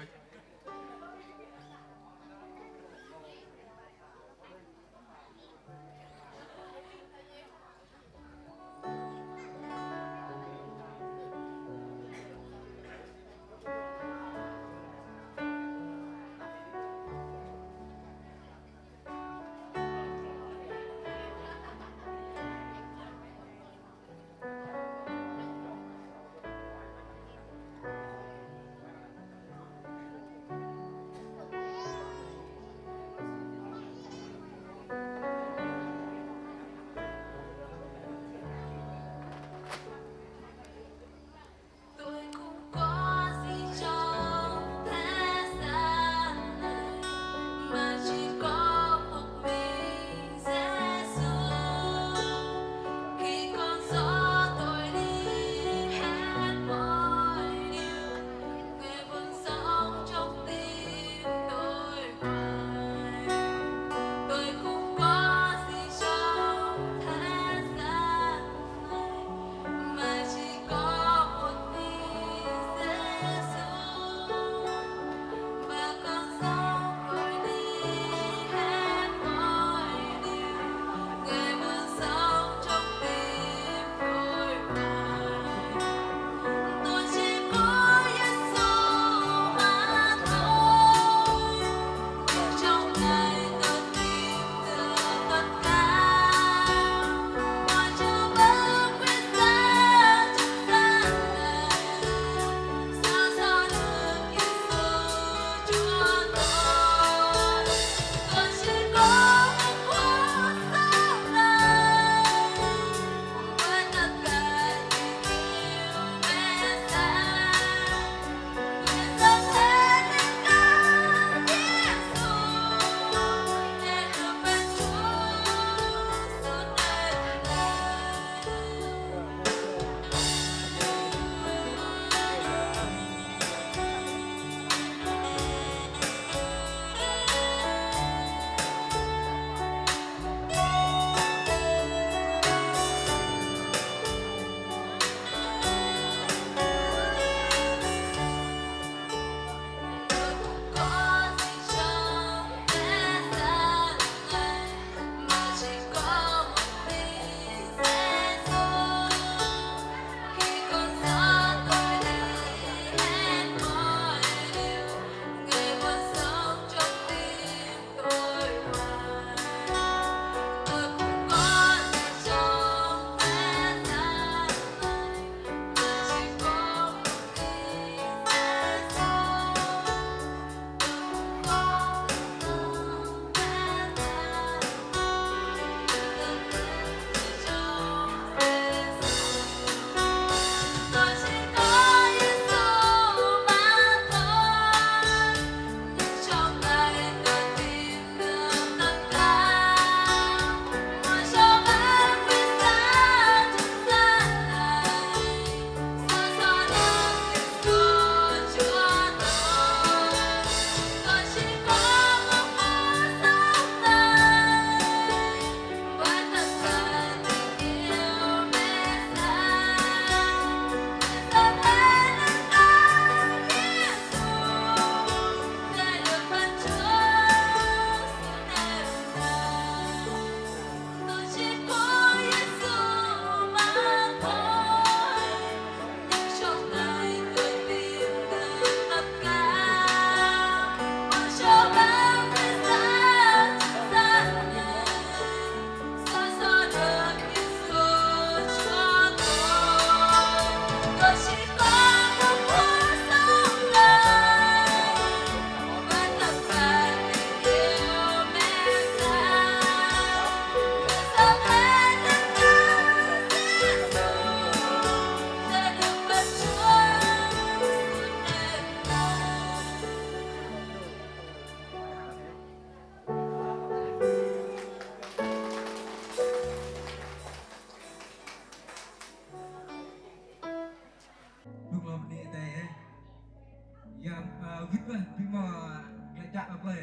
Ră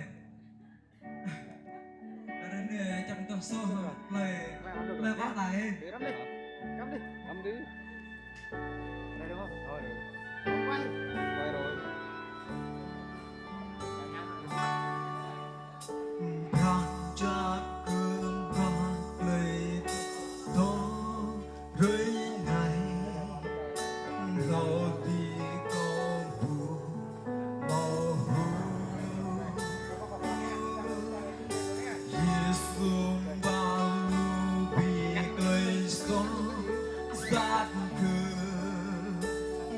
anai čang tŏh soh, plơi, plơi kŏ anai. Đi, răm đi. Răm đi. Răm đi. Đây đúng không? Rồi. Quay. Quay rồi. Brah čar kơ brah plơi tŏ hrơi anai, hlâo dih kâo ƀuh mâo hluh. Yêsu ba lu ƀing klei soh sat kơ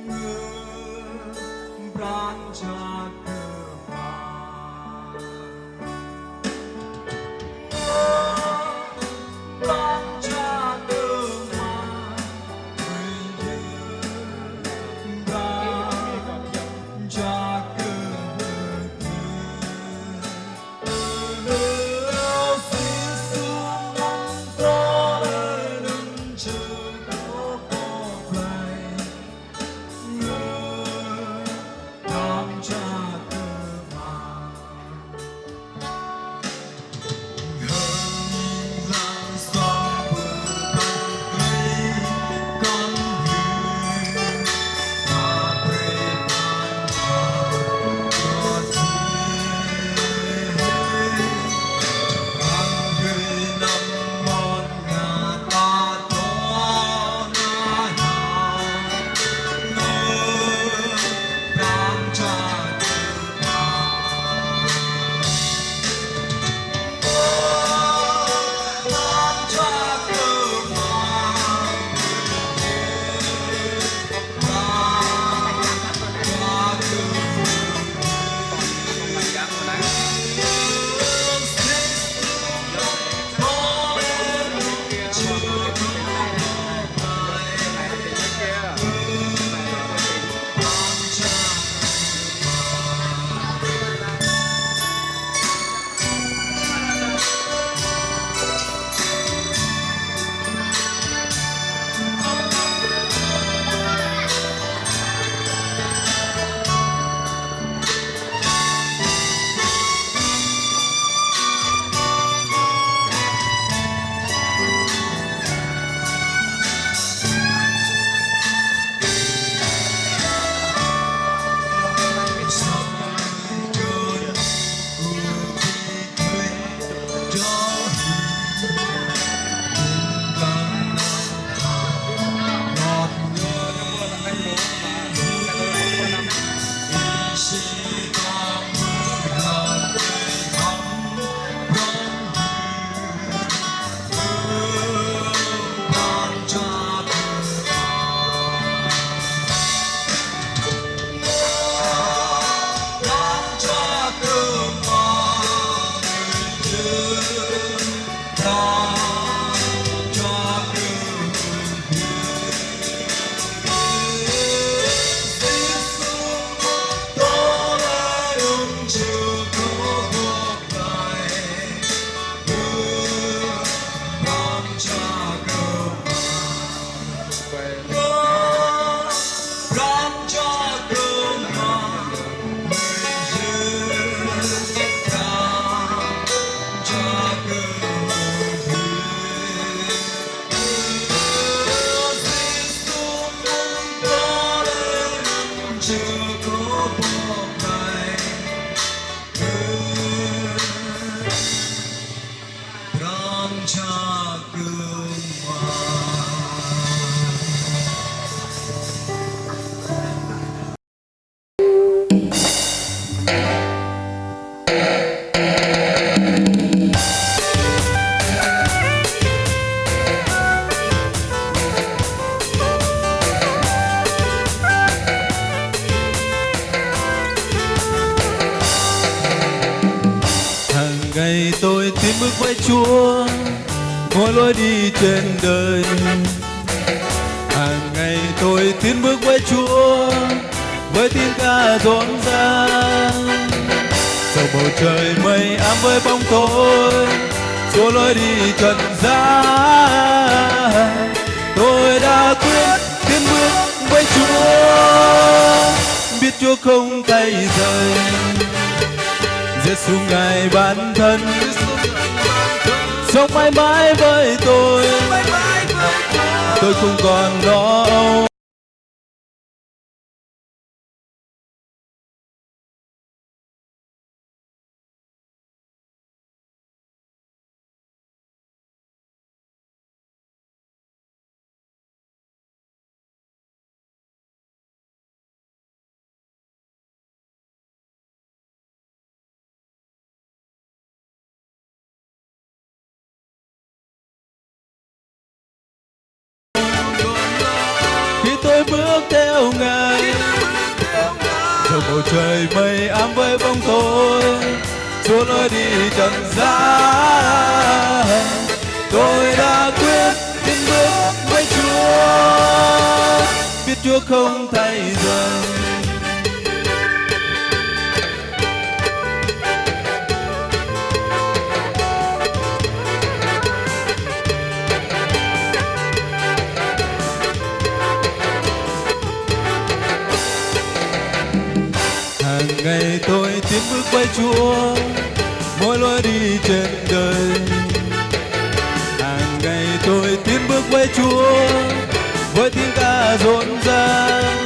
ngơ, pran jua kơ ma. Hàng ngày tôi tiến bước với Chúa, mỗi lối đi trên đời. Hàng ngày tôi tiến bước với Chúa, với tiếng ca rộn rã. Dẫu bầu trời mây ám với bóng tối, Chúa lối đi trần gian. Tôi đã quyết tiến bước với Chúa, biết Chúa không tay rời. Giêsu Ngài bản thân sống mãi mãi với tôi. Tôi không còn lo âu. Khi tôi bước theo Ngài, giữa bầu trời mây ám với bóng tối, Chúa lối đi trần gian, tôi đã quyết tin bước với Chúa, biết Chúa không thay rời. Hàng ngày tôi tiến bước với Chúa, mỗi lối đi trên đời. Hàng ngày tôi tiến bước với Chúa, với tiếng ca rộn ràng.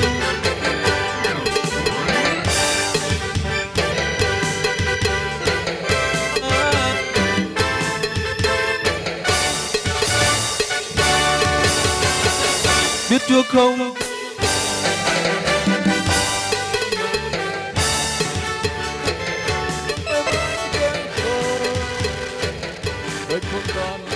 Biết Chúa không. Với phút con